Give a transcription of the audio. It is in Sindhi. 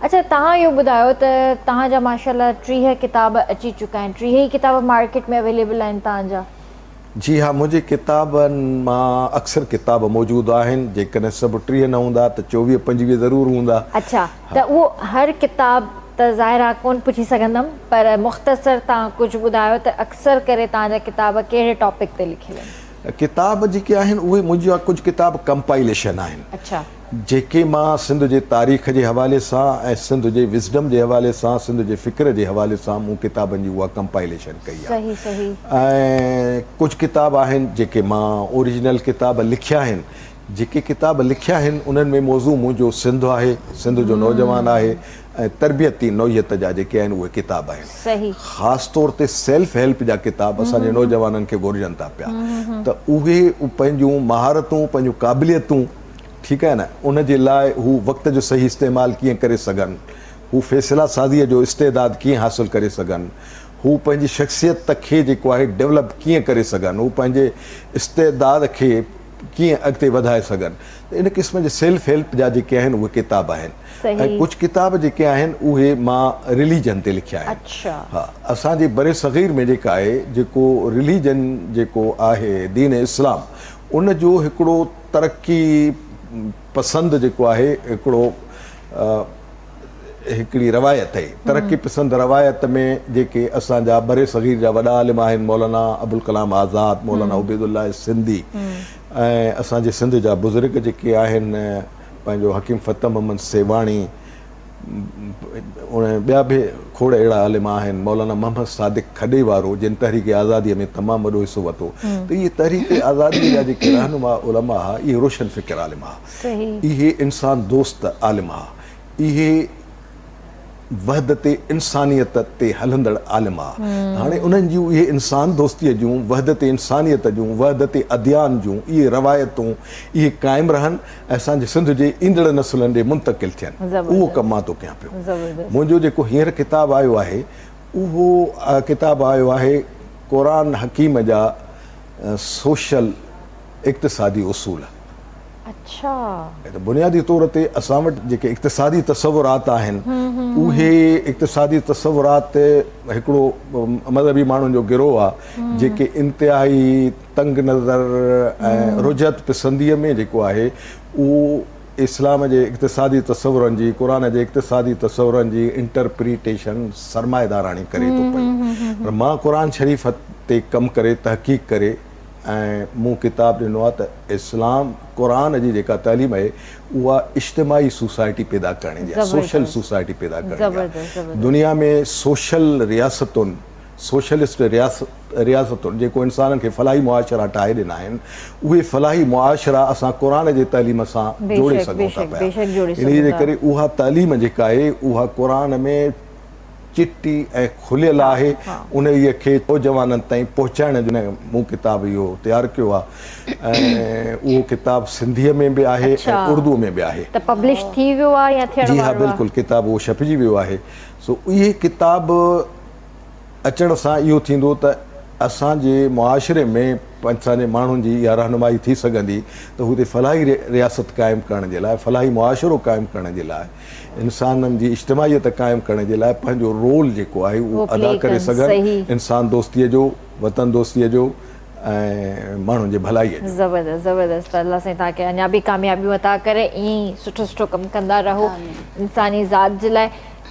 اڇا توهان اهو ٻڌايو ته توهان جا ماشاء الله 30 ڪتاب اچي چڪا آهن 30 ئي ڪتاب مارڪيٽ ۾ اويليبل آهن توهان جا؟ جي ها منهنجي ڪتابن مان اڪثر ڪتاب موجود آهن جيڪڏهن سڀ 30 نه هوندا ته 24 25 ضرور هوندا. اڇا ته اهو هر ڪتاب ته ظاهر آ ڪونه پڇي سگهندم پر مختصر توهان ڪجهه ٻڌايو ته اڪثر ڪري توهان جا ڪتاب ڪهڙي ٽاپڪ تي لکيل آهن؟ ڪتاب جيڪي آهن اهي منهنجا ڪجهه ڪتاب ڪمپائليشن آهن. اڇا. جيڪي مان سنڌ جي تاريخ جي حوالي سان ۽ سنڌ جي وزڊم جي حوالي سان سنڌ جي فڪر جي حوالي سان مون ڪتابن جي اها ڪمپائليشن ڪئي آهي صحيح. ۽ ڪجهه ڪتاب آهن جيڪي مان اوريجنل ڪتاب لکيا آهن جيڪي ڪتاب لکيا آهن انهن ۾ موضوع منهنجو سنڌ آهي سنڌ جو نوجوان آهي ۽ تربيتي نوعيت جا جيڪي آهن اهي ڪتاب آهن صحيح. خاص طور تي سيلف هيلپ جا ڪتاب اسان جي نوجوانن کي گهرجن ٿا پيا ته اهي پنهنجون مهارتون پنهنجون قابليتون ٺيڪ آهي نه ان جي لاء هو وقت جو صحيح استعمال ڪيئن ڪري سگهن، هو فيصلا سازيء جو استعداد ڪيئن حاصل ڪري سگهن، هو پنهنجي شخصيت کي جيڪو آهي ڊولپ ڪيئن ڪري سگهن، هو پنهنجي استعداد کي ڪيئن اڳتي وڌائي سگهن ته ان قسم جي سيلف هيلپ جا جيڪي آهن اهي ڪتاب آهن ۽ ڪجهه ڪتاب جيڪي آهن اهي مان رليجن تي لکيا آهن. ها اسان جي برصغير ۾ جيڪا آهي جيڪو رليجن جيڪو آهي دين اسلام ان جو هڪڙو ترقي پسند جيڪو آهي هڪڙو هڪڙي روايت اهي. ترقي پسند روايت ۾ جيڪي اسان جا برصغير جا وڏا عالم آهن مولانا ابوالڪلام آزاد، مولانا عبيدالله سنڌي ۽ اسان جي سنڌ جا بزرگ جيڪي آهن پنهنجو حڪيم فتح محمد سيوهاڻي، ۽ ٻيا به کوڙ اهڙا عالم آهن، مولانا محمد صادق کڏي وارو جن تحريڪ آزاديء ۾ تمام وڏو حصو ورتو ته اهي تحريڪ آزاديء جا جيڪي رهنما علماء ها اهي روشن فڪر عالم ها، اهي انسان دوست عالم ها، اهي وحدت انسانيت تي هلندڙ عالم ها. هاڻي انهن جون اهي انسان دوستيء جون، وحدت انسانيت جون، وحدت اديان جون اهي روايتون اهي قائم رهن ۽ اسان جي سنڌ جي ايندڙ نسلن ڏي منتقل ٿين اهو ڪم مان ٿو ڪيان پيو. منهنجو جيڪو هينئر ڪتاب آيو آهي اهو ڪتاب آيو آهي قرآن حڪيم جا سوشل اقتصادي اصول. اڇا. بنيادي طور تي اسان وٽ جيڪي اقتصادي تصورات آهن اهي اقتصادي تصورات هڪڙو مذهبي ماڻهن جو گروهه آهي جيڪي انتهائي تنگ نظر ۽ رجعت پسنديء ۾ جيڪو آهي اهو اسلام جي اقتصادي تصورن جي، قرآن جي اقتصادي تصورن جي انٽرپريٽيشن سرمائيداراڻي ڪري ٿو پيو. پر مان قرآن شريف تي ڪم ڪري تحقيق ڪري ۽ مون ڪتاب ڏنو آهي ته اسلام قرآن جي جيڪا تعليم آهي اها اجتماعي سوسائٽي پيدا ڪرڻ جي آهي، سوشل سوسائٽي پيدا ڪرڻ جي آهي. دنيا ۾ سوشل رياستن سوشلسٽ رياستن جيڪو انسانن کي فلاحي معاشرا ٺاهي ڏنا آهن، اهي فلاحي معاشرا اسان قرآن جي تعليم سان جوڙي سگهون ٿا پيا. انهيء جي ڪري اها تعليم جيڪا آهي اها قرآن ۾ چٽي ۽ کليل آهي، انهيء کي نوجوانن تائين پهچائڻ جو مون ڪتاب اهو تيار ڪيو آهي ۽ اهو ڪتاب سنڌيء ۾ به آهي ۽ اردوء ۾ به آهي. ته پبلش ٿي ويو آهي يا ٿيڻ وارو آهي؟ جي ها بلڪل ڪتاب اهو ڇپجي ويو آهي. سو اهي ڪتاب اچڻ سان اهو ٿيندو ته اسان جي معاشري ۾ اسان جي ماڻهن جي اها رهنمائي ٿي سگهندي ته هتي فلاحي رياست قائم ڪرڻ جي لاء فلاحي معاشرو قائم ڪرڻ جي لاء انسانن جي اجتماعيت قائم ڪرڻ جي لاء پنهنجو رول جيڪو آهي اهو ادا ڪري سگهن انسان دوستيء جو وطن دوستيء جو ۽ ماڻهن جي ڀلائيء جو. زبردست زبردست الله سائين توهان کي اڃا به ڪاميابيون عطا ڪري ائين ئي سٺو سٺو ڪم ڪندا رهو انساني ذات جي لاء.